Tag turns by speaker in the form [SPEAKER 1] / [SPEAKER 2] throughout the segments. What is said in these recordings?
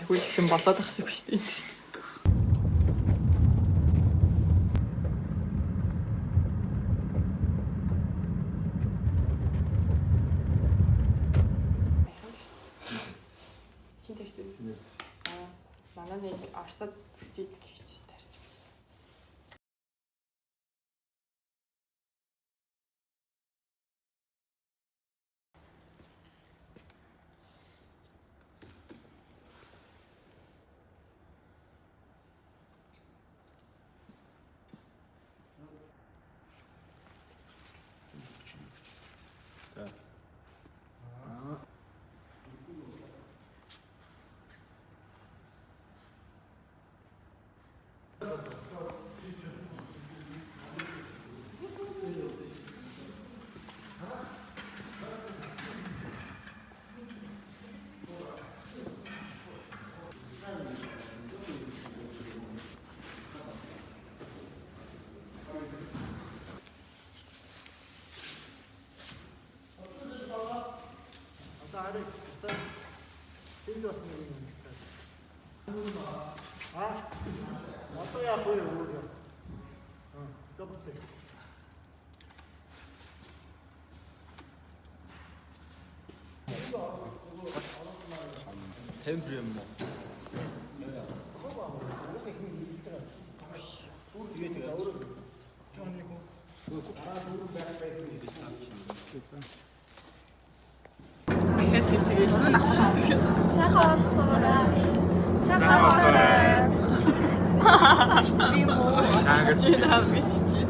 [SPEAKER 1] Тэгвэл юм болоод ах шиг шүү дээ. Хин тарьсан? Аа, манай нэг Оросод хүсдэг гихч тарьж өгсөн.
[SPEAKER 2] Одоо арай буцаад энд бас нэг юм хэрэгтэй. Аа. Одоо яах вэ өөр юм? Аа, одоо буцаа.
[SPEAKER 3] Темпр юм уу?
[SPEAKER 1] Тэгэхээр тэр тэгэл
[SPEAKER 4] Сайхан уулзаарай. Сайхан уулзаарай.
[SPEAKER 1] юм уу?
[SPEAKER 3] Шаагаж
[SPEAKER 1] Чи наа бич чи.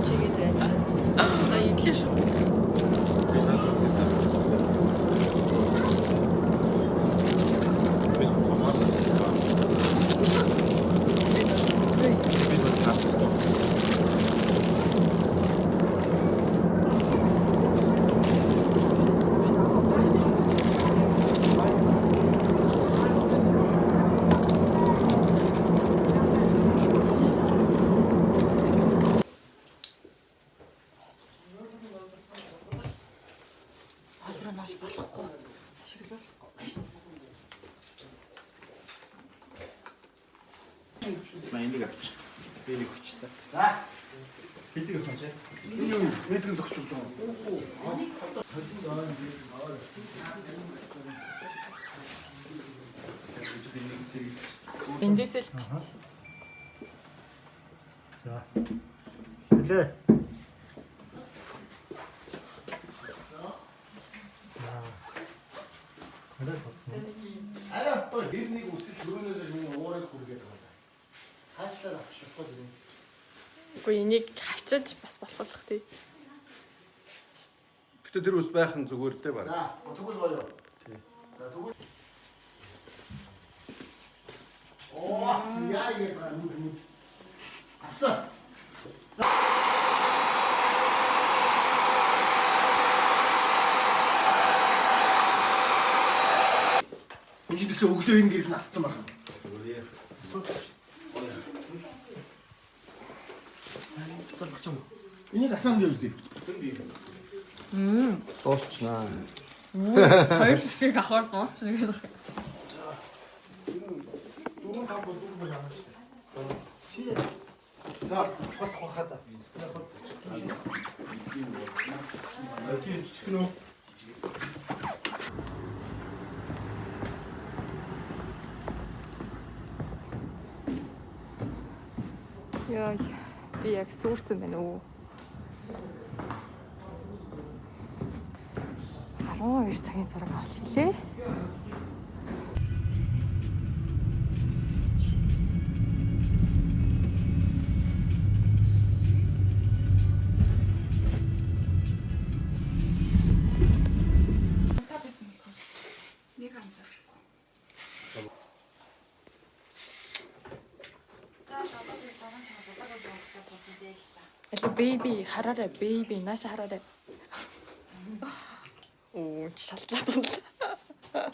[SPEAKER 4] Чигээд байна.
[SPEAKER 1] За идлээ шүү. Хоол руу норж болохгүй. Ашиглахгүй.
[SPEAKER 3] Маа энийг авч. Би нэг хүч за.
[SPEAKER 2] За.
[SPEAKER 3] Хэдэг авах юм чи?
[SPEAKER 2] Энэ юу? Мэдгэн зогсож өгч байгаа юм.
[SPEAKER 3] Би нэг зэрэг.
[SPEAKER 1] Эндээс л гарч.
[SPEAKER 2] За. Хэлээ.
[SPEAKER 5] Арай одоо тэр нэг үсэл хөрөөнөөс шүн уурыг хүргээд байгаа.
[SPEAKER 2] Хаашлаар авах шатгал юм.
[SPEAKER 1] Үгүй энийг хавчаж бас болох л тий.
[SPEAKER 6] Гэтэ тэр ус байх нь зүгээр дээ баг.
[SPEAKER 5] За, тэгвэл гоё. За, тэгвэл Оо, яа яа ба нүд нүд. Авсан.
[SPEAKER 2] Миний төлөө өглөө энэ гэрэл насцсан байна. Болгоч юм. Энийг асан гэж үзье.
[SPEAKER 6] Дуусчнаа.
[SPEAKER 1] Хоёр ширхэг авахар дуусчихна гэдэг.
[SPEAKER 2] Дөрөв тав бол дөрөв бол авах шүү дээ. Чи за хот хохаад.
[SPEAKER 3] Тийм жижиг нөө.
[SPEAKER 1] Яа, би яг сүрцэн байна уу? 12 цагийн зураг авах лээ.
[SPEAKER 4] Та байсан болохоор нэг анзаарахгүй. За одоо би дараа нь болоо гэж бодсон дээ л та.
[SPEAKER 1] Алла бэби хараарай, бэби нааша хараарай. Оо, шалтлаад унлаа.